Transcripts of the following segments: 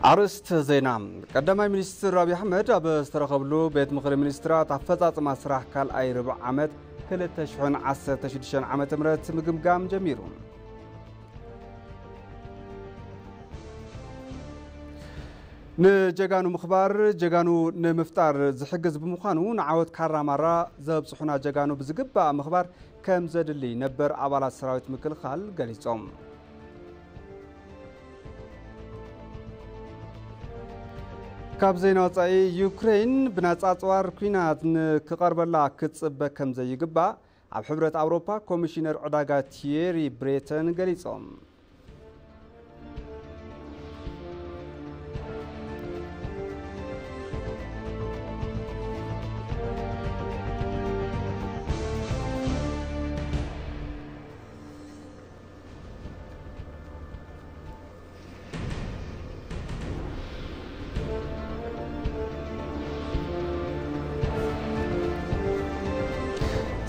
ኣርእስተ ዜና። ቀዳማይ ሚኒስትር ኣብይ ኣሕመድ ኣብ ዝተረኸብሉ ቤት ምኽሪ ሚኒስትራት ኣፈጻጽማ ስራሕ ካልኣይ ርብዕ ዓመት ክልተ ሽሕን ዓሰርተ ሽዱሽተን ዓመተ ምህረት ምግምጋም ጀሚሩ። ንጀጋኑ ምኽባር፣ ጀጋኑ ንምፍጣር ዝሕግዝ ብምዃኑ፣ ንዓወት ካራማራ ዘብጽሑና ጀጋኑ ብዝግባእ ምኽባር ከም ዘድሊ ነበር ኣባላት ሰራዊት ምክልኻል ገሊጾም። ካብ ዜና ወጻኢ፣ ዩክሬን ብናጻ ኣጽዋር ኲናት ንክቐርበላ ክትጽበ ከም ዘይግባእ ኣብ ሕብረት ኣውሮፓ ኮሚሽነር ዕዳጋ ቲየሪ ብሬተን ገሊጾም።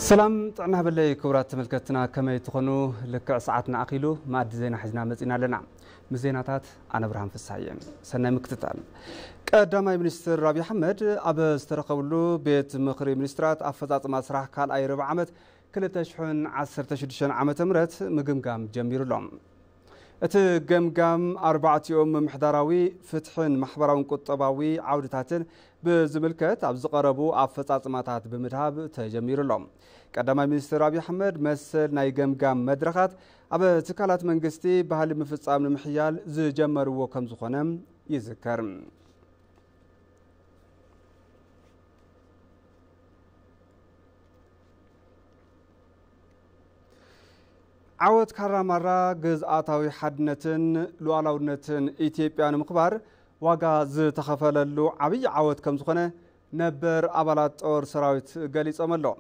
ሰላም ጥዕና በለይ ክቡራት ተመልከትና፣ ከመይ ትኾኑ? ልክዕ ሰዓትና ኣኺሉ መኣዲ ዜና ሒዝና መጺና ኣለና። ምስ ዜናታት ኣነ ብርሃን ፍስሃየ። ሰናይ ምክትታል። ቀዳማይ ሚኒስትር ኣብይ ኣሕመድ ኣብ ዝተረኸብሉ ቤት ምኽሪ ሚኒስትራት ኣፈጻጽማ ስራሕ ካልኣይ ርብዕ ዓመት ክልተ ሽሕን ዓሰርተ ሽዱሽተን ዓመተ ምህረት ምግምጋም ጀሚሩ ኣሎ። እቲ ገምጋም ኣርባዕቲኦም ምምሕዳራዊ፣ ፍትሕን ማሕበራውን ቁጠባዊ ዓውድታትን ብዝምልከት ኣብ ዝቐረቡ ኣፈጻጽማታት ብምድሃብ ተጀሚሩ ኣሎ። ቀዳማይ ሚኒስትር ኣብይ ኣሕመድ መሰል ናይ ገምጋም መድረኻት ኣብ ትካላት መንግስቲ ባህሊ ምፍጻም ንምሕያል ዝጀመርዎ ከም ዝኾነ ይዝከር። ዓወት ካራማራ ግዝኣታዊ ሓድነትን ሉዓላውነትን ኢትዮጵያ ንምኽባር ዋጋ ዝተኸፈለሉ ዓብዪ ዓወት ከም ዝኾነ ነበር ኣባላት ጦር ሰራዊት ገሊጾም ኣለዉ።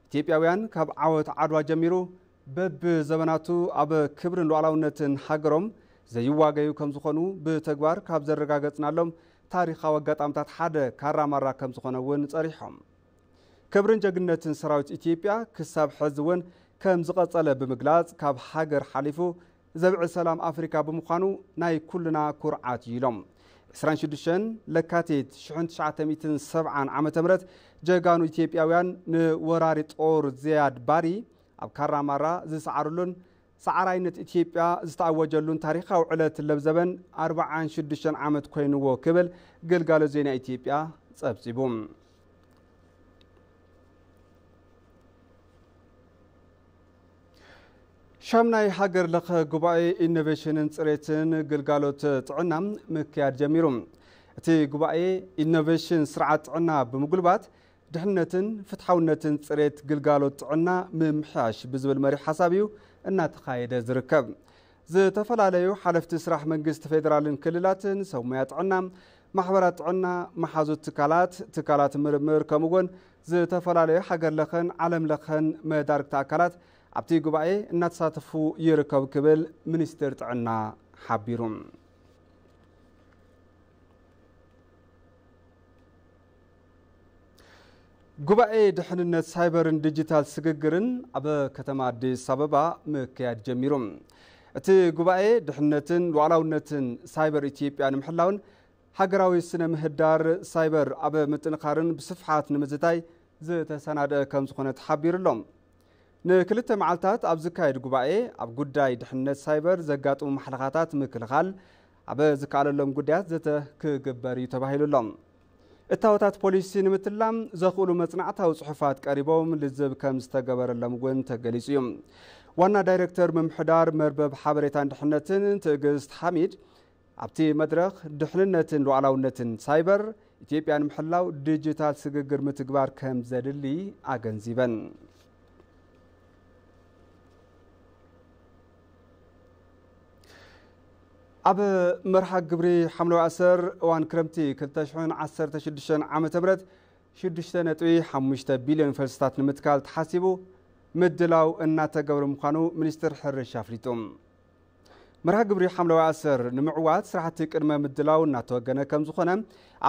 ኢትዮጵያውያን ካብ ዓወት ዓድዋ ጀሚሩ በብዘበናቱ ኣብ ክብርን ሉዓላውነትን ሃገሮም ዘይዋገዩ ከም ዝኾኑ ብተግባር ካብ ዘረጋገጽናሎም ታሪኻዊ ኣጋጣምታት ሓደ ካራማራ ከም ዝኾነ እውን ጸሪሖም። ክብርን ጀግንነትን ሰራዊት ኢትዮጵያ ክሳብ ሕዚ እውን ከም ዝቐጸለ ብምግላጽ፣ ካብ ሃገር ሓሊፉ ዘብዒ ሰላም ኣፍሪካ ብምዃኑ ናይ ኩልና ኩርዓት እዩ ኢሎም። ዕስራን ሽዱሽተን ለካቲት ሽሕን ትሽዓተ ሚእትን ሰብዓን ዓመተ ምህረት ጀጋኑ ኢትዮጵያውያን ንወራሪ ጦር ዚያድ ባሪ ኣብ ካራማራ ዝሰዓሩሉን ሰዓራይነት ኢትዮጵያ ዝተኣወጀሉን ታሪኻዊ ዕለት ለብዘበን ኣርባዓን ሽዱሽተን ዓመት ኮይንዎ ክብል ግልጋሎት ዜና ኢትዮጵያ ጸብጺቡ። ሻምናይ ሃገር ለኸ ጉባኤ ኢኖቬሽንን ጽሬትን ግልጋሎት ጥዕና ምክያድ ጀሚሩ። እቲ ጉባኤ ኢኖቬሽን ስርዓት ጥዕና ብምጉልባት ድሕነትን ፍትሓውነትን ጽሬት ግልጋሎት ጥዕና ምምሕያሽ ብዝብል መሪሕ ሓሳብ እዩ እናተኻየደ ዝርከብ። ዝተፈላለዩ ሓለፍቲ ስራሕ መንግስቲ ፌዴራልን ክልላትን፣ ሰብ ሞያ ጥዕና፣ ማሕበራት ጥዕና፣ መሓዙት ትካላት፣ ትካላት ምርምር፣ ከምኡ እውን ዝተፈላለዩ ሃገር ለኸን ዓለም ለኸን መዳርግቲ ኣካላት ኣብቲ ጉባኤ እናተሳተፉ ይርከቡ ክብል ሚኒስትር ጥዕና ሓቢሩ። ጉባኤ ድሕንነት ሳይበርን ዲጂታል ስግግርን ኣብ ከተማ ኣዲስ ኣበባ ምክያድ ጀሚሩ። እቲ ጉባኤ ድሕንነትን ሉዓላውነትን ሳይበር ኢትዮጵያ ንምሕላውን ሃገራዊ ስነ ምህዳር ሳይበር ኣብ ምጥንኻርን ብስፍሓት ንምዝታይ ዝተሰናደአ ከም ዝኾነ ተሓቢሩ ኣሎ። ንክልተ መዓልታት ኣብ ዝካየድ ጉባኤ ኣብ ጉዳይ ድሕንነት ሳይበር ዘጋጥሙ ማሕለኻታት ምክልኻል ኣብ ዝከኣለሎም ጉዳያት ዘተ ክግበር እዩ ተባሂሉ ኣሎ። እታወታት ፖሊሲ ንምትላም ዘኽእሉ መጽናዕታዊ ጽሑፋት ቀሪቦም ልዝብ ከም ዝተገበረሎም እውን ተገሊጹ እዩ። ዋና ዳይሬክተር ምምሕዳር መርበብ ሓበሬታን ድሕነትን ትዕግስት ሓሚድ ኣብቲ መድረኽ ድሕንነትን ሉዓላውነትን ሳይበር ኢትዮጵያ ንምሕላው ዲጂታል ስግግር ምትግባር ከም ዘድሊ ኣገንዚበን። ኣብ መርሃ ግብሪ ሓምለዋይ ኣሰር እዋን ክረምቲ ክልተ ሽሕን ዓሰርተ ሽዱሽተን ዓመተ ምህረት ሽዱሽተ ነጥቢ ሓሙሽተ ቢልዮን ፈልስታት ንምትካል ተሓሲቡ ምድላው እናተገብረ ምዃኑ ሚኒስትር ሕርሻ ኣፍሊጡ። መርሃ ግብሪ ሓምለዋይ ኣሰር ንምዕዋት ስራሕቲ ቅድመ ምድላው እናተወገነ ከም ዝኾነ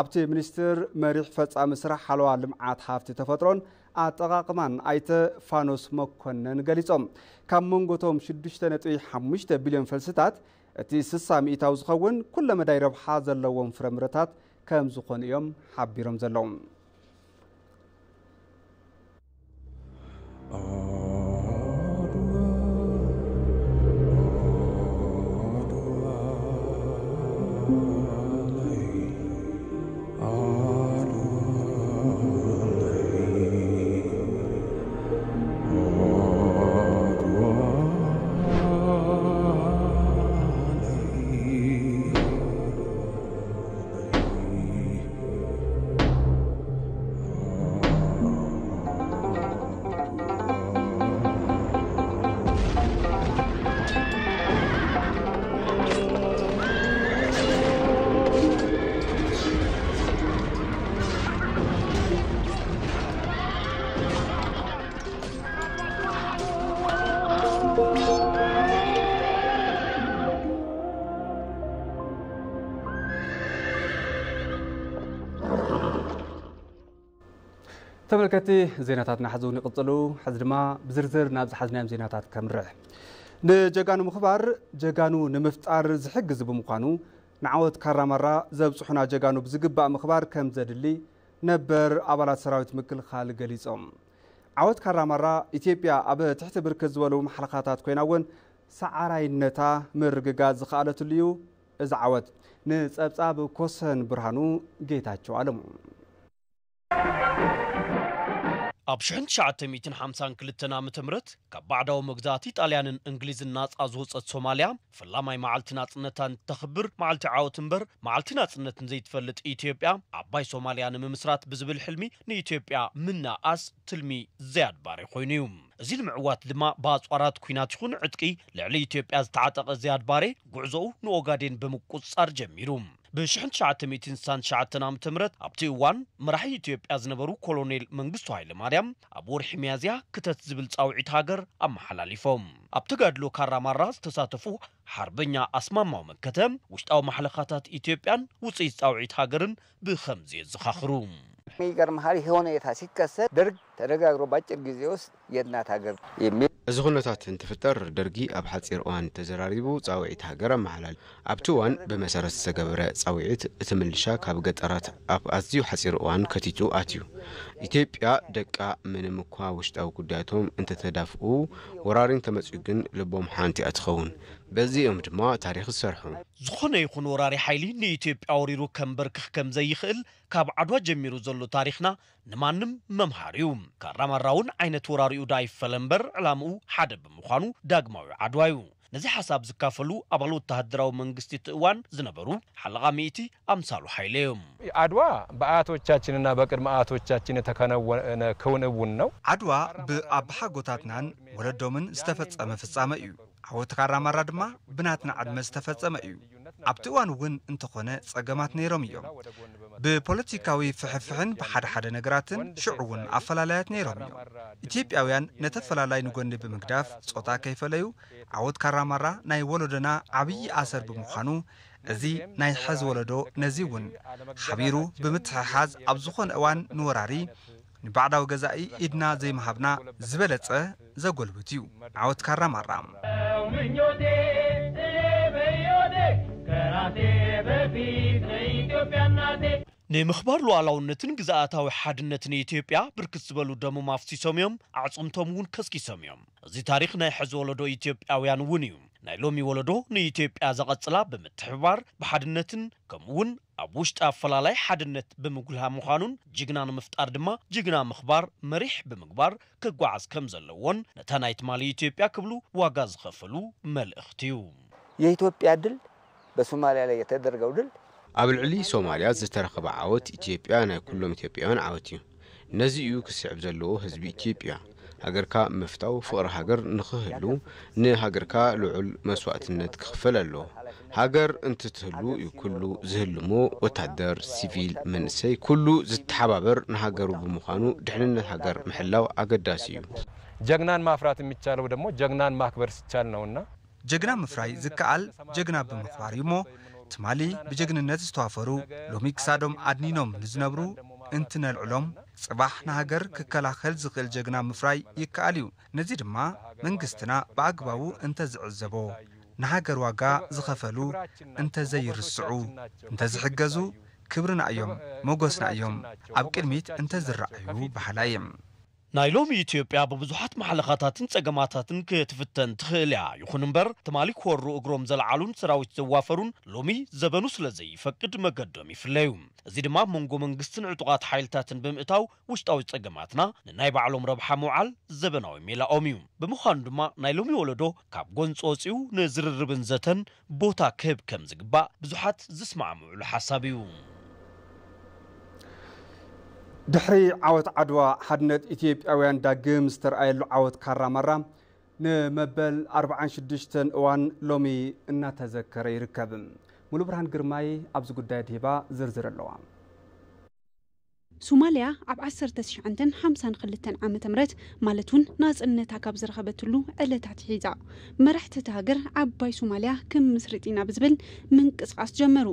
ኣብቲ ሚኒስትር መሪሕ ፈጻሚ ስራሕ ሓለዋ ልምዓት ሃፍቲ ተፈጥሮን ኣጠቓቕማን ኣይተ ፋኖስ መኮነን ገሊጾም። ካብ መንጎቶም ሽዱሽተ ነጥቢ ሓሙሽተ ቢልዮን ፈልስታት እቲ ስሳ ሚእታዊ ዝኸውን ኩለመዳይ ረብሓ ዘለዎም ፍረምረታት ከም ዝኾኑ እዮም ሓቢሮም ዘለዉ። ተመልከቲ፣ ዜናታትና ሕዚ እውን ይቕጽሉ። ሕዚ ድማ ብዝርዝር ናብ ዝሓዝናዮም ዜናታት ከምርሕ። ንጀጋኑ ምኽባር ጀጋኑ ንምፍጣር ዝሕግዝ ብምዃኑ ንዓወት ካራማራ ዘብጽሑና ጀጋኑ ብዝግባእ ምኽባር ከም ዘድሊ ነበር ኣባላት ሰራዊት ምክልኻል ገሊጾም። ዓወት ካራማራ ኢትዮጵያ ኣብ ትሕቲ ብርክት ዝበሉ ማሕለኻታት ኮይና እውን ሰዓራይነታ ምርግጋጽ ዝኸኣለትሉ እዩ። እዚ ዓወት ንጸብጻብ ኮሰን ብርሃኑ ጌታቸው ኣለሙ። ኣብ ሽሕን ትሽዓተ ሚእትን ሓምሳን ክልተን ዓመተ ምህረት ካብ ባዕዳዊ መግዛእቲ ጣልያንን እንግሊዝን ናጻ ዝወጸት ሶማልያ፣ ፈላማይ መዓልቲ ናጽነታ እንተኽብር መዓልቲ ዓወት እምበር መዓልቲ ናጽነት ንዘይትፈልጥ ኢትዮጵያ፣ ዓባይ ሶማልያ ንምምስራት ብዝብል ሕልሚ ንኢትዮጵያ ምንኣኣስ ትልሚ ዝያድ ባሬ ኮይኑ እዩ። እዚ ንምዕዋት ድማ ብኣጽዋራት ኲናት ይኹን ዕጥቂ ልዕሊ ኢትዮጵያ ዝተዓጠቐ ዝያድ ባሬ ጉዕዞኡ ንኦጋዴን ብምቁጽጻር ጀሚሩ። ብ ሽሕን ትሽዓተ ሚእትን ስሳን ትሽዓተን ዓመተ ምህረት ኣብቲ እዋን መራሒ ኢትዮጵያ ዝነበሩ ኮሎኔል መንግስቱ ሃይለማርያም ኣብ ወርሒ ሚያዝያ ክተት ዝብል ጻውዒት ሃገር ኣመሓላሊፎም። ኣብ ተጋድሎ ካራማራ ዝተሳተፉ ሓርበኛ ኣስማማው መከተ ውሽጣዊ ማሕለኻታት ኢትዮጵያን ውጽኢት ጻውዒት ሃገርን ብኸምዚ የዘኻኽሩ። ይገርምሃል፣ ይህ ሁኔታ ሲከሰት ደርግ ተደጋግሮ በአጭር ጊዜ ውስጥ የእናት ሀገር የሚል እዚ ኩነታት እንትፍጠር ደርጊ ኣብ ሓፂር እዋን ተዘራሪቡ ፃውዒት ሃገር ኣመሓላል ኣብቲ እዋን ብመሰረት ዝተገበረ ፃውዒት እቲ ምልሻ ካብ ገጠራት ኣብ ኣዝዩ ሓፂር እዋን ከቲቱ ኣትዩ። ኢትዮጵያ ደቃ ምንም እኳ ውሽጣዊ ጉዳያቶም እንተተዳፍኡ ወራሪ እንተመፅኡ ግን ልቦም ሓንቲ እያ ትኸውን። በዚ እዮም ድማ ታሪኽ ዝሰርሑ። ዝኾነ ይኹን ወራሪ ሓይሊ ንኢትዮጵያ ወሪሩ ከንበርክኽ ከም ዘይኽእል ካብ ዓድዋ ጀሚሩ ዘሎ ታሪኽና ንማንም መምሃሪ እዩ። ካራማራ እውን ዓይነት ወራሪኡ ደኣ ይፈለ እምበር ዕላምኡ ሓደ ብምዃኑ ዳግማዊ ዓድዋ እዩ። ነዚ ሓሳብ ዝካፈሉ ኣባል ወተሃደራዊ መንግስቲ እቲ እዋን ዝነበሩ ሓለቓ ሚእቲ ኣምሳሉ ሃይለ እዮም። አድዋ በአያቶቻችንና በቅድመ አያቶቻችን የተከናወነ ክንውን ነው። ዓድዋ ብኣባሓጎታትናን ወለዶምን ዝተፈጸመ ፍጻመ እዩ። ዓወት ካራማራ ድማ ብናትና ዕድመ ዝተፈጸመ እዩ። ኣብቲ እዋን እውን እንተኾነ ጸገማት ነይሮም እዮም። ብፖለቲካዊ ፍሕፍሕን ብሓደ ሓደ ነገራትን ሽዑ እውን ኣፈላላያት ነይሮም እዮም። ኢትዮጵያውያን ነቲ ኣፈላላይ ንጎኒ ብምግዳፍ ጾታ ከይፈለዩ ዓወት ካራማራ ናይ ወለዶና ዓብዪ ኣሰር ብምዃኑ እዚ ናይ ሕዚ ወለዶ ነዚ እውን ሓቢሩ ብምትሕሓዝ ኣብ ዝኾነ እዋን ንወራሪ ንባዕዳዊ ገዛኢ ኢድና ዘይምሃብና ዝበለጸ ዘጎልብት እዩ። ዓወት ካራማራ። ንምኽባር ሉዓላውነትን ግዝኣታዊ ሓድነትን ኢትዮጵያ ብርክት ዝበሉ ደሞም ኣፍሲሶም እዮም፣ ኣዕፅምቶም እውን ከስኪሶም እዮም። እዚ ታሪኽ ናይ ሕዚ ወለዶ ኢትዮጵያውያን እውን እዩ። ናይ ሎሚ ወለዶ ንኢትዮጵያ ዘቐፅላ ብምትሕብባር ብሓድነትን ከምኡ እውን ኣብ ውሽጢ ኣፈላላይ ሓድነት ብምጉልሃ ምዃኑን ጅግና ንምፍጣር ድማ ጅግና ምኽባር መሪሕ ብምግባር ክጓዓዝ ከም ዘለዎን ነታ ናይ ትማሊ ኢትዮጵያ ክብሉ ዋጋ ዝኸፈሉ መልእኽቲ እዩ። የኢትዮጵያ ድል በሶማሊያ ላይ የተደረገው ድል ኣብ ልዕሊ ሶማልያ ዝተረኸበ ዓወት ኢትዮጵያ ናይ ኩሎም ኢትዮጵያውያን ዓወት እዩ። ነዚ እዩ ክስዕብ ዘለዎ ህዝቢ ኢትዮጵያ። ሃገርካ ምፍታው ፍቕሪ ሃገር ንኽህሉ ንሃገርካ ልዑል መስዋእትነት ክኽፈል ኣለዎ። ሃገር እንትትህሉ እዩ ኩሉ ዝህልሞ ወታደር፣ ሲቪል፣ መንእሰይ ኩሉ ዝተሓባበር ንሃገሩ ብምዃኑ ድሕንነት ሃገር ምሕላው ኣገዳሲ እዩ። ጀግናን ማፍራት የሚቻለው ደግሞ ጀግናን ማክበር ሲቻል ነውና ጀግና ምፍራይ ዝከኣል ጀግና ብምኽባር እዩ እሞ ትማሊ ብጀግንነት ዝተዋፈሩ ሎሚ ክሳዶም ኣድኒኖም ንዝነብሩ እንትነልዕሎም ጽባሕ ንሃገር ክከላኸል ዝኽእል ጀግና ምፍራይ ይከኣል እዩ። ነዚ ድማ መንግስትና ብኣግባቡ እንተዝዕዘቦ ንሃገር ዋጋ ዝኸፈሉ እንተዘይርስዑ፣ እንተዝሕገዙ ክብርና እዮም፣ ሞገስና እዮም፣ ኣብ ቅድሚት እንተዝረኣዩ በሃላይ እየ። ናይ ሎሚ ኢትዮጵያ ብብዙሓት ማሕለኻታትን ጸገማታትን ክትፍተን ትኽእል እያ። ይኹን እምበር፣ ትማሊ ክወሩ እግሮም ዘልዓሉን ሰራዊት ዘዋፈሩን ሎሚ ዘበኑ ስለ ዘይፈቅድ መገዶም ይፍለዩ። እዚ ድማ መንጎ መንግስትን ዕጡቓት ሓይልታትን ብምእታው ውሽጣዊ ጸገማትና ንናይ ባዕሎም ረብሓ ምውዓል ዘበናዊ ሜላኦም እዩ። ብምዃኑ ድማ ናይ ሎሚ ወለዶ ካብ ጎንፂ ወፂኡ ንዝርርብን ዘተን ቦታ ክህብ ከም ዝግባእ ብዙሓት ዝስማዕምዑሉ ሓሳብ እዩ። ድሕሪ ዓወት ዓድዋ ሓድነት ኢትዮጵያውያን ዳግም ዝተርኣየሉ ዓወት ካራማራ ንመበል ኣርብዓን ሽዱሽተን እዋን ሎሚ እናተዘከረ ይርከብ። ሙሉ ብርሃን ግርማይ ኣብዚ ጉዳይ ኣድሂባ ዝርዝር ኣለዋ። ሶማልያ ኣብ ዓሰርተ ትሽዓተ ሓምሳን ክልተን ዓመተ ምህረት ማለት እውን ናጽነታ ካብ ዝረኸበትሉ ዕለታት ሒዛ መራሕቲ እታ ሃገር ዓባይ ሶማልያ ክምስርጥ ኢና ብዝብል ምንቅስቓስ ጀመሩ።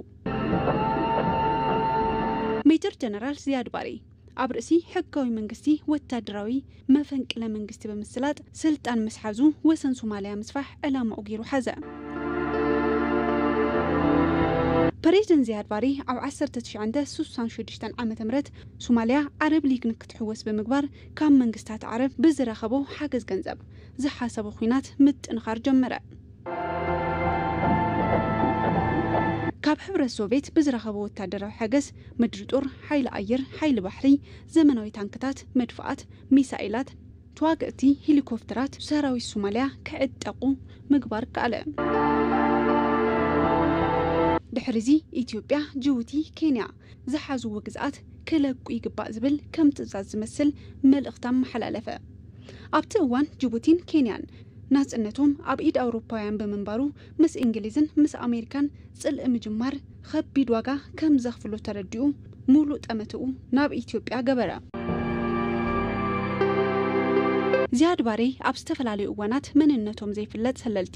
ሜጀር ጀነራል ዝያድ ባሬ ኣብ ርእሲ ሕጋዊ መንግስቲ ወታደራዊ መፈንቅለ መንግስቲ ብምስላጥ ስልጣን ምስ ሓዙ ወሰን ሶማልያ ምስፋሕ ዕላማኡ ገይሩ ሓዘ። ፕሬዚደንት ዝያድ ባሬ ኣብ ዓሰርተ ትሽዓተ ስሳን ሽዱሽተን ዓመተ ምህረት ሶማልያ ዓረብ ሊግ ንክትሕወስ ብምግባር ካብ መንግስታት ዓረብ ብዝረኸቦ ሓገዝ ገንዘብ ዝሓሰቦ ኲናት ምጥንኻር ጀመረ። ካብ ሕብረት ሶቬት ብዝረኸቦ ወታደራዊ ሓገዝ ምድሪ ጦር፣ ሓይሊ ኣየር፣ ሓይሊ ባሕሪ፣ ዘመናዊ ታንክታት፣ መድፍዓት፣ ሚሳኤላት፣ ተዋግእቲ ሄሊኮፕተራት ሰራዊት ሶማልያ ክዕጠቑ ምግባር ከኣለ። ድሕሪዚ ኢትዮጵያ፣ ጅቡቲ፣ ኬንያ ዝሓዝዎ ግዝኣት ክለቁ ይግባእ ዝብል ከም ትእዛዝ ዝመስል መልእኽቲ ኣመሓላለፈ። ኣብቲ እዋን ጅቡቲን ኬንያን ናጽነቶም ኣብ ኢድ ኣውሮፓውያን ብምንባሩ ምስ እንግሊዝን ምስ ኣሜሪካን ጽልኢ ምጅማር ኸቢድ ዋጋ ከም ዘኽፍሎ ተረዲኡ ሙሉእ ጠመትኡ ናብ ኢትዮጵያ ገበረ። ዝያድ ባሬ ኣብ ዝተፈላለዩ እዋናት መንነቶም ዘይፍለጥ ሰለልቲ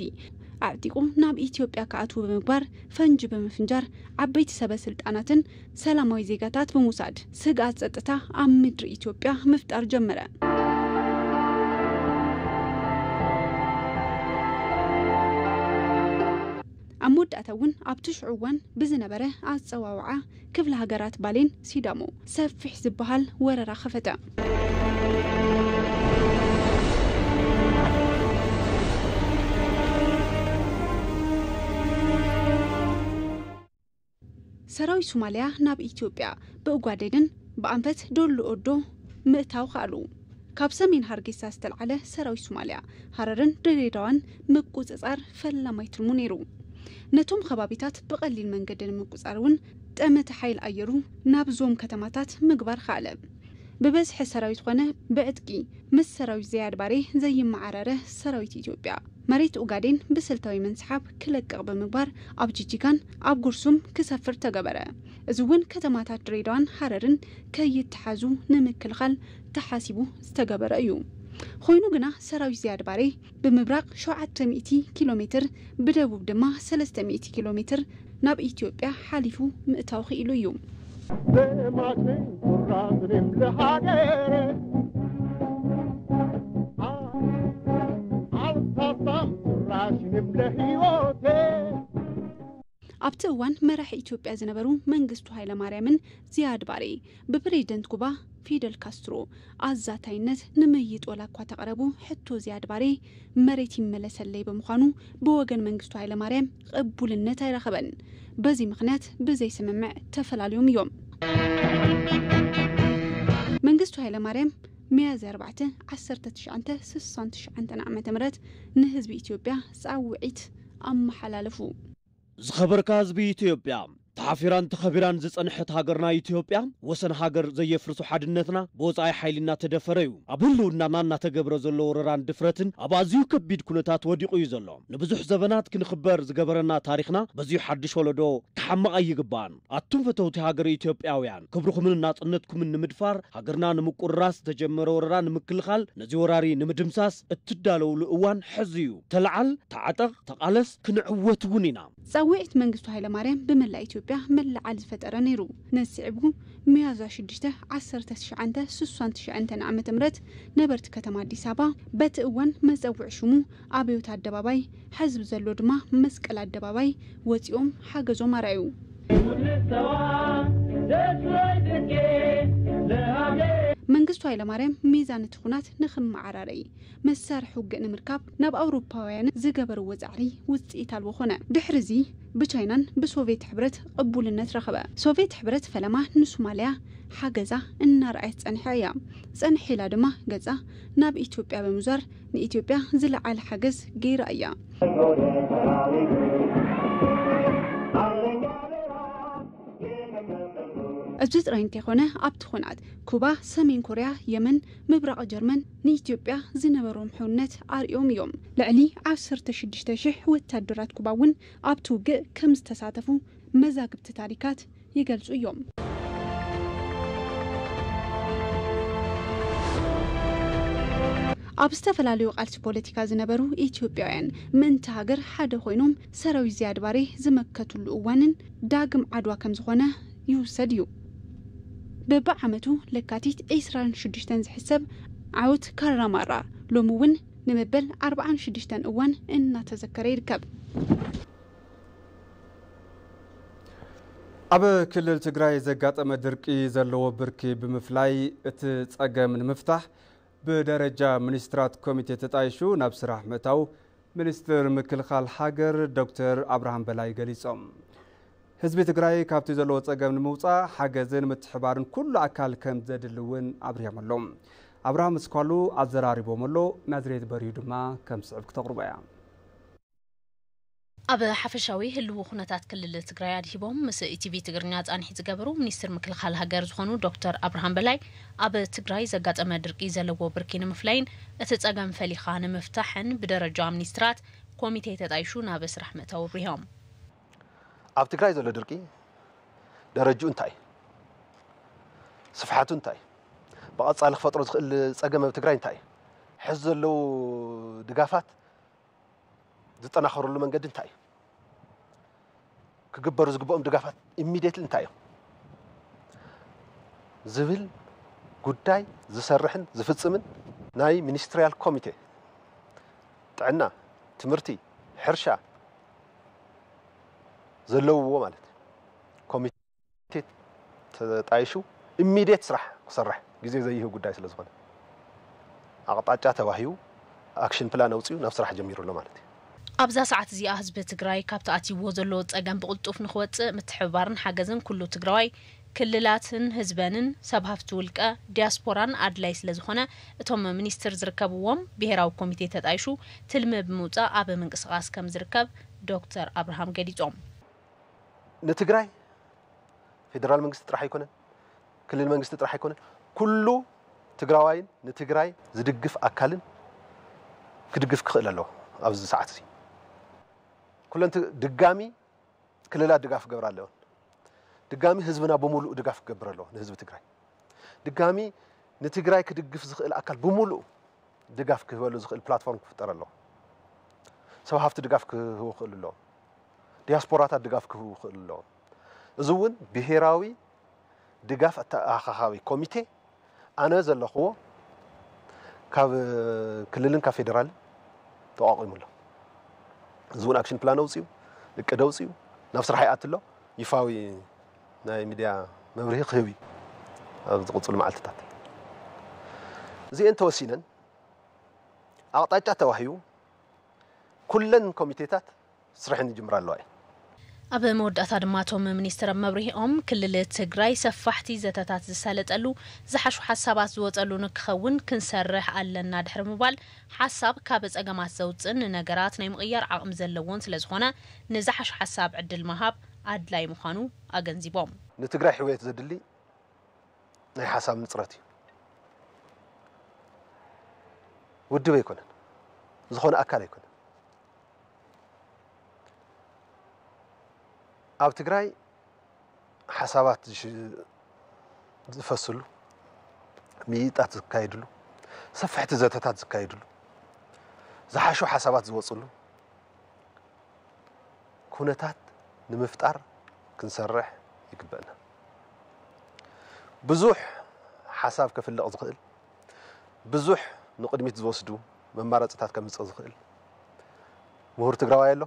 ኣዕጢቑ ናብ ኢትዮጵያ ክኣትዉ ብምግባር ፈንጂ ብምፍንጃር ዓበይቲ ሰበ ስልጣናትን ሰላማዊ ዜጋታት ብምውሳድ ስግኣት ጸጥታ ኣብ ምድሪ ኢትዮጵያ ምፍጣር ጀመረ። ኣብ መወዳእታ እውን ኣብቲ ሽዑ እዋን ብዝነበረ ኣጸዋውዓ ክፍለ ሃገራት ባሌን ሲዳሞ ሰፊሕ ዝበሃል ወረራ ከፈተ። ሰራዊት ሶማልያ ናብ ኢትዮጵያ ብኡጋዴንን ብኣንፈት ዶሎ ኦዶ ምእታው ከኣሉ። ካብ ሰሜን ሃርጌሳ ዝተልዓለ ሰራዊት ሶማልያ ሃረርን ድሬዳዋን ምቁጽጻር ፈላማይ ትልሙ ነይሩ። ነቶም ከባቢታት ብቐሊል መንገዲ ንምቁጻር እውን ጠመተ ሓይሊ ኣየሩ ናብዞም ከተማታት ምግባር ከኣለ። ብበዝሒ ሰራዊት ኾነ ብዕጥቂ ምስ ሰራዊት ዝያድ ባሬ ዘይመዓረረ ሰራዊት ኢትዮጵያ መሬት ኡጋዴን ብስልታዊ ምንስሓብ ክለቅቕ ብምግባር ኣብ ጅጅጋን ኣብ ጉርሱም ክሰፍር ተገበረ። እዚ እውን ከተማታት ድሬዳዋን ሃረርን ከይተሓዙ ንምክልኻል ተሓሲቡ ዝተገበረ እዩ። ኮይኑ ግና ሰራዊት ዝያድ ባሬ ብምብራቕ ሸውዓተ ሚእቲ ኪሎ ሜትር፣ ብደቡብ ድማ ሰለስተ ሚእቲ ኪሎ ሜትር ናብ ኢትዮጵያ ሓሊፉ ምእታው ክኢሉ እዩ። ኣብቲ እዋን መራሒ ኢትዮጵያ ዝነበሩ መንግስቱ ሃይለማርያምን ዝያድ ባሬ ብፕሬዚደንት ኩባ ፊደል ካስትሮ ኣዛታይነት ንምይይጥ ዋላ እኳ ተቕረቡ ሕቶ ዝያድ ባሬ መሬት ይመለሰለይ ብምዃኑ ብወገን መንግስቱ ሃይለማርያም ቅቡልነት ኣይረኸበን። በዚ ምኽንያት ብዘይ ስምምዕ ተፈላልዮም እዮም። መንግስቱ ሃይለማርያም ሚያዝያ ኣርባዕተ ዓሰርተ ትሽዓተ ስሳን ትሽዓተን ዓመተ ምህረት ንህዝቢ ኢትዮጵያ ጻውዒት ኣመሓላለፉ። ዝኸበርካ ህዝቢ ኢትዮጵያ፣ ተሓፊራን ተኸቢራን ዝጸንሐት ሃገርና ኢትዮጵያ፣ ወሰን ሃገር ዘየፍርሱ ሓድነትና ብወጻኢ ሓይሊ እናተደፈረ እዩ። ኣብ ህልውናና እናተገብረ ዘሎ ወረራን ድፍረትን ኣብ ኣዝዩ ከቢድ ኩነታት ወዲቑ እዩ ዘሎ። ንብዙሕ ዘበናት ክንኽበር ዝገበረና ታሪኽና በዚሁ ሓድሽ ወለዶ ክሓምቕ ኣይግባእን። ኣቱም ፈተውቲ ሃገር ኢትዮጵያውያን፣ ክብርኹምን ናጽነትኩምን ንምድፋር፣ ሃገርና ንምቁርራስ ዝተጀመረ ወረራ ንምክልኻል፣ ነዚ ወራሪ ንምድምሳስ እትዳለውሉ እዋን ሕዚ እዩ። ተለዓል፣ ተዓጠቕ፣ ተቓለስ፣ ክንዕወት እውን ኢና። ጻውዒት መንግስቱ ሃይለማርያም ብመላእ ኢትዮጵያ ኢትዮጵያ ምልዓል ዝፈጠረ ነይሩ። ነዚ ስዒቡ ሚያዝያ ሽዱሽተ ዓሰርተ ትሽዓተ ስሳን ትሽዓተን ዓመተ ምህረት ነበርቲ ከተማ ኣዲስ ኣበባ በቲ እዋን መጸውዒ ሽሙ ኣብዮት ኣደባባይ፣ ሕዝቢ ዘሎ ድማ መስቀል ኣደባባይ ወጺኦም ሓገዞም ኣርኣዩ። መንግስቱ ኃይለማርያም ሚዛን እቲ ኹናት ንኽመዓራረይ መሳርሒ ውግእ ንምርካብ ናብ ኣውሮፓውያን ዝገበርዎ ጻዕሪ ውጽኢት ኣልቦ ኾነ። ድሕሪ እዚ ብቻይናን ብሶቪየት ሕብረት ቅቡልነት ረኸበ። ሶቪየት ሕብረት ፈለማ ንሶማልያ ሓገዛ እናርኣየት ጸኒሓ እያ። ጸንሕ ኢላ ድማ ገጻ ናብ ኢትዮጵያ ብምዛር ንኢትዮጵያ ዝለዓለ ሓገዝ ገይራ እያ። እዚ ጥራይ እንተይኮነ ኣብቲ ኹናት ኩባ፣ ሰሜን ኮርያ፣ የመን፣ ምብራቕ ጀርመን ንኢትዮጵያ ዝነበሮም ሕውነት ኣርእዮም እዮም። ልዕሊ ዓሰርተ ሽዱሽተ ሽሕ ወታደራት ኩባ እውን ኣብቲ ውግእ ከም ዝተሳተፉ መዛግብቲ ታሪካት ይገልጹ እዮም። ኣብ ዝተፈላለዩ ቃልሲ ፖለቲካ ዝነበሩ ኢትዮጵያውያን ምእንቲ ሃገር ሓደ ኮይኖም ሰራዊት ዚያድ ባሬ ዝመከትሉ እዋንን ዳግም ዓድዋ ከም ዝኾነ ይውሰድ እዩ። በብዓመቱ ለካቲት ዕስራን ሽዱሽተን ዝሕሰብ ዓወት ካራማራ ሎሚ እውን ንመበል ኣርባዓን ሽዱሽተን እዋን እናተዘከረ ይርከብ። ኣብ ክልል ትግራይ ዘጋጠመ ድርቂ ዘለዎ ብርኪ ብምፍላይ እቲ ጸገም ንምፍታሕ ብደረጃ ሚኒስትራት ኮሚቴ ተጣይሹ ናብ ስራሕ ምእታው ሚኒስትር ምክልኻል ሃገር ዶክተር ኣብርሃም በላይ ገሊጾም። ህዝቢ ትግራይ ካብቲ ዘለዎ ጸገም ንምውጻእ ሓገዝን ምትሕባርን ኩሉ ኣካል ከም ዘድሊ እውን ኣብሪሆም ኣለዉ። ኣብርሃም እስኳሉ ኣዘራሪቦም ኣሎ። ናዝሬት በርሂ ድማ ከም ስዕብ ክተቕርቦ እያ። ኣብ ሓፈሻዊ ህልው ኩነታት ክልል ትግራይ ኣድሂቦም ምስ ኢቲቪ ትግርኛ ጻንሒት ዝገበሩ ሚኒስትር ምክልኻል ሃገር ዝኾኑ ዶክተር ኣብርሃም በላይ፣ ኣብ ትግራይ ዘጋጠመ ድርቂ ዘለዎ ብርኪ ንምፍላይን እቲ ጸገም ፈሊኻ ንምፍታሕን ብደረጃ ሚኒስትራት ኮሚቴ ተጣይሹ ናብ ስራሕ ምእታው ኣብሪሆም። ኣብ ትግራይ ዘሎ ድርቂ ደረጅኡ እንታይ እዩ? ስፍሓቱ እንታይ እዩ? ብቐጻሊ ክፈጥሮ ዝኽእል ጸገም ኣብ ትግራይ እንታይ እዩ? ሕዚ ዘለዉ ድጋፋት ዝጠናኸረሉ መንገዲ እንታይ እዩ? ክግበሩ ዝግብኦም ድጋፋት ኢሚድየትሊ እንታይ እዮም? ዝብል ጉዳይ ዝሰርሕን ዝፍጽምን ናይ ሚኒስትሪያል ኮሚቴ ጥዕና፣ ትምህርቲ፣ ሕርሻ ዘለውዎ ማለት እዩ። ኮሚቴ ተጣይሹ ኢሚድየት ስራሕ ክሰርሕ ግዜ ዘይህብ ጉዳይ ስለ ዝኾነ ኣቕጣጫ ተዋሂቡ ኣክሽን ፕላን ኣውፂኡ ናብ ስራሕ ጀሚሩ ኣሎ ማለት እዩ። ኣብዛ ሰዓት እዚኣ ህዝቢ ትግራይ ካብቲ ኣትይዎ ዘሎ ፀገም ብቕልጡፍ ንክወፅእ ምትሕብባርን ሓገዝን ኩሉ ትግራዋይ፣ ክልላትን ህዝበንን፣ ሰብ ሃፍቲ ውልቀ፣ ዲያስፖራን ኣድላይ ስለዝኾነ እቶም ሚኒስትር ዝርከብዎም ብሄራዊ ኮሚቴ ተጣይሹ ትልሚ ብምውፃእ ኣብ ምንቅስቓስ ከምዝርከብ ዶክተር ኣብርሃም ገሊፆም። ንትግራይ ፌደራል መንግስቲ ጥራሕ ኣይኮነን፣ ክልል መንግስቲ ጥራሕ ኣይኮነን፣ ኩሉ ትግራዋይን ንትግራይ ዝድግፍ ኣካልን ክድግፍ ክኽእል ኣለዎ። ኣብዚ ሰዓት እዚ ኩለን ድጋሚ ክልላት ድጋፍ ክገብራ ኣለወን። ድጋሚ ህዝብና ብምሉእ ድጋፍ ክገብር ኣለዎ ንህዝቢ ትግራይ። ድጋሚ ንትግራይ ክድግፍ ዝኽእል ኣካል ብምሉእ ድጋፍ ክህበሉ ዝኽእል ፕላትፎርም ክፍጠር ኣለዎ። ሰብ ሃፍቲ ድጋፍ ክህቡ ክኽእሉ ኣለዎም። ዲያስፖራታት ድጋፍ ክህቡ ክኽእሉ ኣለዎም። እዚ እውን ብሄራዊ ድጋፍ ኣተኣኻኻቢ ኮሚቴ ኣነ ዘለኽዎ ካብ ክልልን ካብ ፌደራልን ተቋቒሙ ኣሎ። እዚ እውን ኣክሽን ፕላን ኣውፅኡ፣ እቅድ ኣውፅኡ፣ ናብ ስራሕ ይኣቲ ኣሎ። ይፋዊ ናይ ሚድያ መብርሂ ክህብ እዩ ኣብ ዝቕፅሉ መዓልትታት። እዚአን ተወሲነን ኣቕጣጫ ተዋሂቡ ኩለን ኮሚቴታት ስርሐን ይጅምራ ኣለዋ እየን። ኣብ መወዳእታ ድማ እቶም ሚኒስትር ኣብ መብርሂኦም ክልል ትግራይ ሰፋሕቲ ዘተታት ዝሳለጠሉ፣ ዝሓሹ ሓሳባት ዝወፀሉ ንክኸውን ክንሰርሕ ኣለና ድሕሪ ምባል፣ ሓሳብ ካብ ፀገማት ዘውፅእን ንነገራት ናይ ምቕያር ዓቕሚ ዘለዎን ስለዝኾነ ንዝሓሹ ሓሳብ ዕድል ምሃብ ኣድላይ ምዃኑ ኣገንዚቦም። ንትግራይ ሕውየት ዘድሊ ናይ ሓሳብ ንፅረት እዩ። ውድብ ኣይኮነን፣ ዝኾነ ኣካል ኣይኮነን። ኣብ ትግራይ ሓሳባት ዝፈስሉ፣ ምይይጣት ዝካየድሉ፣ ሰፈሕቲ ዘተታት ዝካየድሉ፣ ዝሓሹ ሓሳባት ዝወፅሉ ኩነታት ንምፍጣር ክንሰርሕ ይግበእና። ብዙሕ ሓሳብ ከፍልቕ ዝኽእል፣ ብዙሕ ንቕድሚት ዝወስዱ መማረፅታት ከምፅእ ዝኽእል ምሁር ትግራዋይ ኣሎ፣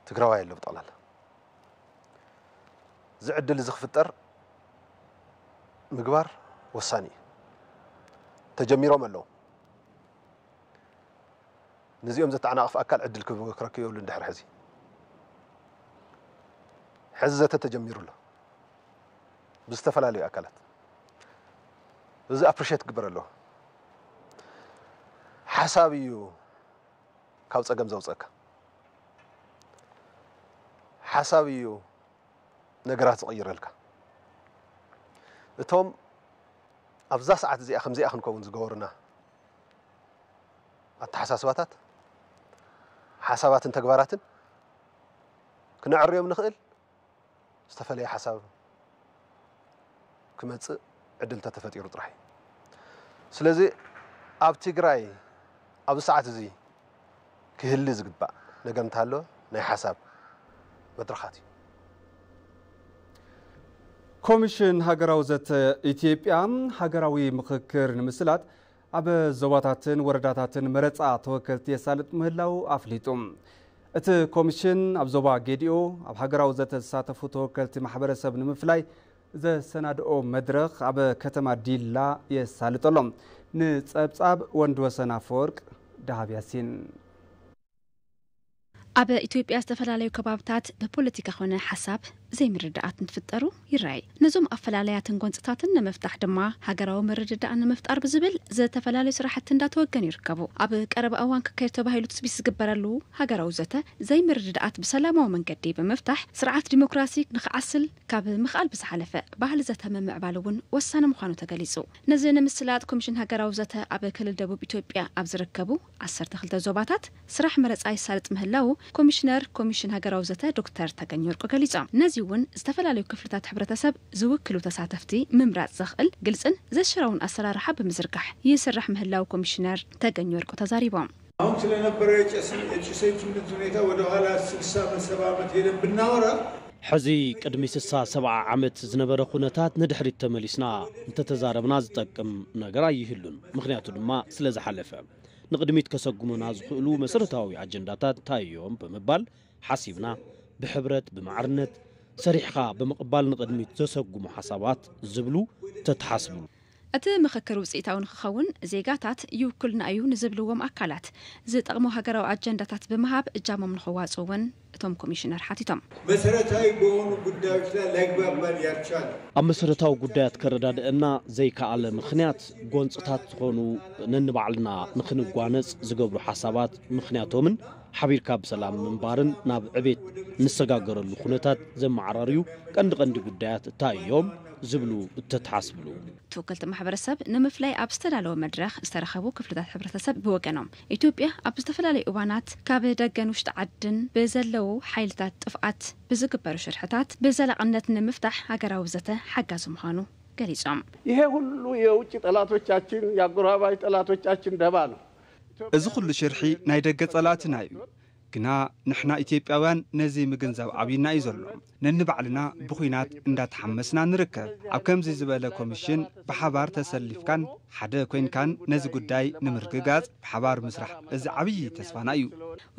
ትግራዋይ ኣሎ ብጠቕላላ። እዚ ዕድል እዚ ክፍጠር ምግባር ወሳኒ እዩ። ተጀሚሮም ኣለዉ። ነዚኦም ዘተዓናቕፍ ኣካል ዕድል ክብ-፣ ክረክብ የብሉን። ድሕሪ ሕዚ፣ ሕዚ ዘተ ተጀሚሩ ኣሎ ብዝተፈላለዩ ኣካላት። እዚ ኣፕሪሼት ክግበር ኣለዎ። ሓሳብ እዩ ካብ ጸገም ዘውጸካ። ሓሳብ እዩ ነገራት ዝቕይረልካ። እቶም ኣብዛ ሰዓት እዚኣ ከምዚኣ ክንከውን ዝገበሩና ኣተሓሳስባታት፣ ሓሳባትን ተግባራትን ክነዕርዮም ንኽእል ዝተፈለየ ሓሳብ ክመጽእ ዕድል እንተተፈጢሩ ጥራሕ እዩ። ስለዚ ኣብ ትግራይ ኣብዚ ሰዓት እዚ ክህሊ ዝግባእ ነገር እንተሃለወ ናይ ሓሳብ መድረኻት እዩ። ኮሚሽን ሃገራዊ ዘተ ኢትዮጵያ ሃገራዊ ምኽክር ንምስላጥ ኣብ ዞባታትን ወረዳታትን መረፃ ተወከልቲ የሳልጥ ምህላው ኣፍሊጡ። እቲ ኮሚሽን ኣብ ዞባ ጌዲኦ ኣብ ሃገራዊ ዘተ ዝሳተፉ ተወከልቲ ማሕበረሰብ ንምፍላይ ዘሰናድኦ መድረኽ ኣብ ከተማ ዲላ የሳልጠሎም። ንፀብፃብ ወንድወሰን ኣፈወርቅ፣ ደሃብ ያሲን። ኣብ ኢትዮጵያ ዝተፈላለዩ ከባብታት ብፖለቲካ ኾነ ሓሳብ ዘይምርድኣት እንትፍጠሩ ይረኣይ። ነዞም ኣፈላለያትን ጎንፅታትን ንምፍታሕ ድማ ሃገራዊ ምርድዳእ ንምፍጣር ብዝብል ዝተፈላለዩ ስራሕቲ እንዳተወገኑ ይርከቡ። ኣብ ቀረባ እዋን ክካየድ ተባሂሉ ትፅቢት ዝግበረሉ ሃገራዊ ዘተ ዘይምርድኣት ብሰላማዊ መንገዲ ብምፍታሕ ስርዓት ዲሞክራሲ ንክዓስል ካብ ምኽኣል ብዝሓለፈ ባህሊ ዘተ ምምዕባል እውን ወሳኒ ምዃኑ ተገሊፁ። ነዚ ንምስላጥ ኮሚሽን ሃገራዊ ዘተ ኣብ ክልል ደቡብ ኢትዮጵያ ኣብ ዝርከቡ ዓሰርተ ክልተ ዞባታት ስራሕ መረፃ ይሳልጥ ምህላው ኮሚሽነር ኮሚሽን ሃገራዊ ዘተ ዶክተር ተገኝ ወርቁ ገሊፆም። ነዚ እውን ዝተፈላለዩ ክፍልታት ሕብረተሰብ ዝውክሉ ተሳተፍቲ ምምራፅ ዘኽእል ግልፅን ዘሽራውን ኣሰራርሓ ብምዝርጋሕ ይስራሕ ምህላው ኮሚሽነር ተገኝ ወርቁ ተዛሪቦም። አሁን ስለነበረ የጭሰኝ ትውልድ ሁኔታ ወደኋላ ስልሳ ዓመት ሰባ ዓመት ሄደን ብናወራ ሕዚ ቅድሚ ስሳ ሰብዓ ዓመት ዝነበረ ኩነታት ንድሕሪት ተመሊስና እንተተዛረብና ዝጠቅም ነገር ኣይህሉን። ምኽንያቱ ድማ ስለ ዝሓለፈ። ንቕድሚት ከሰጉሙና ዝኽእሉ መሰረታዊ ኣጀንዳታት እንታይ እዮም ብምባል ሓሲብና ብሕብረት ብማዕርነት ሰሪሕኻ ብምቕባል ንቕድሚት ዘሰጉሙ ሓሳባት ዝብሉ ተተሓስብሉ። እቲ ምኽክር ውፅኢታዊ ንክኸውን ዜጋታት ይውክሉና እዩ ንዝብልዎም ኣካላት ዝጠቕሙ ሃገራዊ ኣጀንዳታት ብምሃብ እጃሞም ንክዋፅኡ እውን እቶም ኮሚሽነር ሓቲቶም። መሰረታዊ በሆኑ ጉዳዮች ላይ ላይግባባን ያልቻለ ኣብ መሰረታዊ ጉዳያት ከረዳድአና ዘይከኣለ ምኽንያት ጎንፅታት ዝኾኑ ነንባዕልና ንክንጓነፅ ዝገብሩ ሓሳባት ምኽንያቶምን ሓቢርካ ብሰላም ምንባርን ናብ ዕቤት ንሰጋገረሉ ኩነታት ዘመዓራርዩ ቀንዲ ቀንዲ ጉዳያት እንታይ እዮም ዝብሉ እተተሓስብሉ። ተወከልቲ ማሕበረሰብ ንምፍላይ ኣብ ዝተዳለወ መድረኽ ዝተረኸቡ ክፍልታት ሕብረተሰብ ብወገኖም ኢትዮጵያ ኣብ ዝተፈላለዩ እዋናት ካብ ደገን ውሽጢ ዓድን ብዘለዉ ሓይልታት ጥፍኣት ብዝግበሩ ሽርሕታት ብዘላቕነት ንምፍታሕ ሃገራዊ ዘተ ሓጋዚ ምዃኑ ገሊጾም። ይሄ ሁሉ የውጭ ጠላቶቻችን የአጎራባች ጠላቶቻችን ደባ ነው። እዚ ኩሉ ሽርሒ ናይ ደገ ጸላእትና እዩ። ግና ንሕና ኢትዮጵያውያን ነዚ ምግንዛብ ኣብዩና እዩ ዘሎ። ነንባዕልና ብኹናት እንዳተሓመስና ንርከብ። ኣብ ከምዚ ዝበለ ኮሚሽን ብሓባር ተሰሊፍካን ሓደ ኮይንካን ነዚ ጉዳይ ንምርግጋጽ ብሓባር ምስራሕ እዚ ዓብዪ ተስፋና እዩ።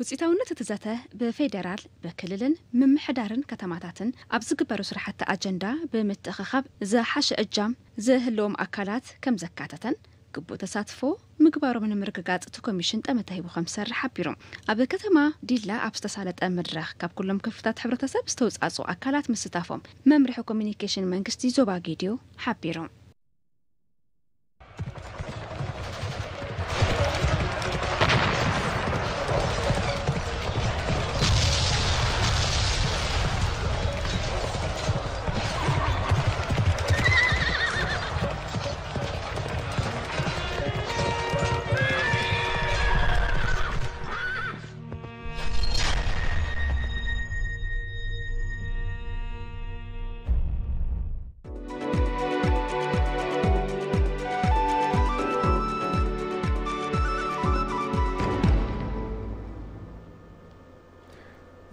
ውፅኢታውነት እቲ ዘተ ብፌዴራል፣ ብክልልን ምምሕዳርን ከተማታትን ኣብ ዝግበሩ ስራሕቲ ኣጀንዳ ብምትእኽኻብ ዝሓሸ እጃም ዝህልዎም ኣካላት ከም ዘካተተን ግቡእ ተሳትፎ ምግባሮም ንምርግጋፅ እቲ ኮሚሽን ጠመተ ሂቡ ከም ዝሰርሕ ሓቢሩ። ኣብ ከተማ ዲላ ኣብ ዝተሳለጠ መድረኽ ካብ ኩሎም ክፍልታት ሕብረተሰብ ዝተውፃፅኡ ኣካላት ምስታፎም መምርሒ ኮሚኒኬሽን መንግስቲ ዞባ ጌዲዮ ሓቢሩ።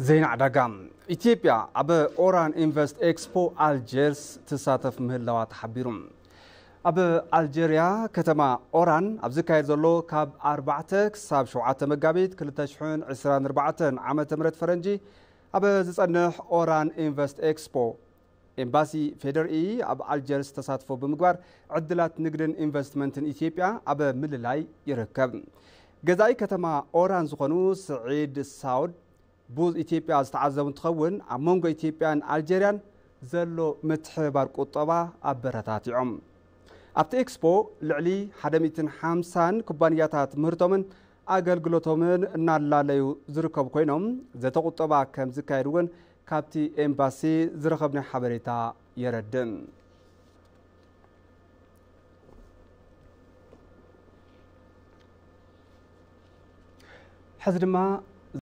ዜና ዕዳጋ። ኢትዮጵያ ኣብ ኦራን ኢንቨስት ኤክስፖ ኣልጀርስ ትሳተፍ ምህላዋ ተሓቢሩ። ኣብ ኣልጀርያ ከተማ ኦራን ኣብ ዝካየድ ዘሎ ካብ ኣርባዕተ ክሳብ ሸውዓተ መጋቢት ክልተ ሽሕን ዕስራን ኣርባዕተን ዓመተ ምህረት ፈረንጂ ኣብ ዝጸንሕ ኦራን ኢንቨስት ኤክስፖ ኤምባሲ ፌዴሪኢ ኣብ ኣልጀርስ ተሳትፎ ብምግባር ዕድላት ንግድን ኢንቨስትመንትን ኢትዮጵያ ኣብ ምልላይ ይርከብ። ገዛኢ ከተማ ኦራን ዝኾኑ ስዒድ ሳውድ ቡዝ ኢትዮጵያ ዝተዓዘቡ እንትኸውን ኣብ መንጎ ኢትዮጵያን ኣልጀርያን ዘሎ ምትሕብባር ቁጠባ ኣበረታቲዖም። ኣብቲ ኤክስፖ ልዕሊ ሓደ ሚእትን ሓምሳን ኩባንያታት ምህርቶምን ኣገልግሎቶምን እናላለዩ ዝርከቡ ኮይኖም ዘተ ቁጠባ ከም ዝካየድ እውን ካብቲ ኤምባሲ ዝረኸብናዮ ሓበሬታ የረድእ። ሕዚ ድማ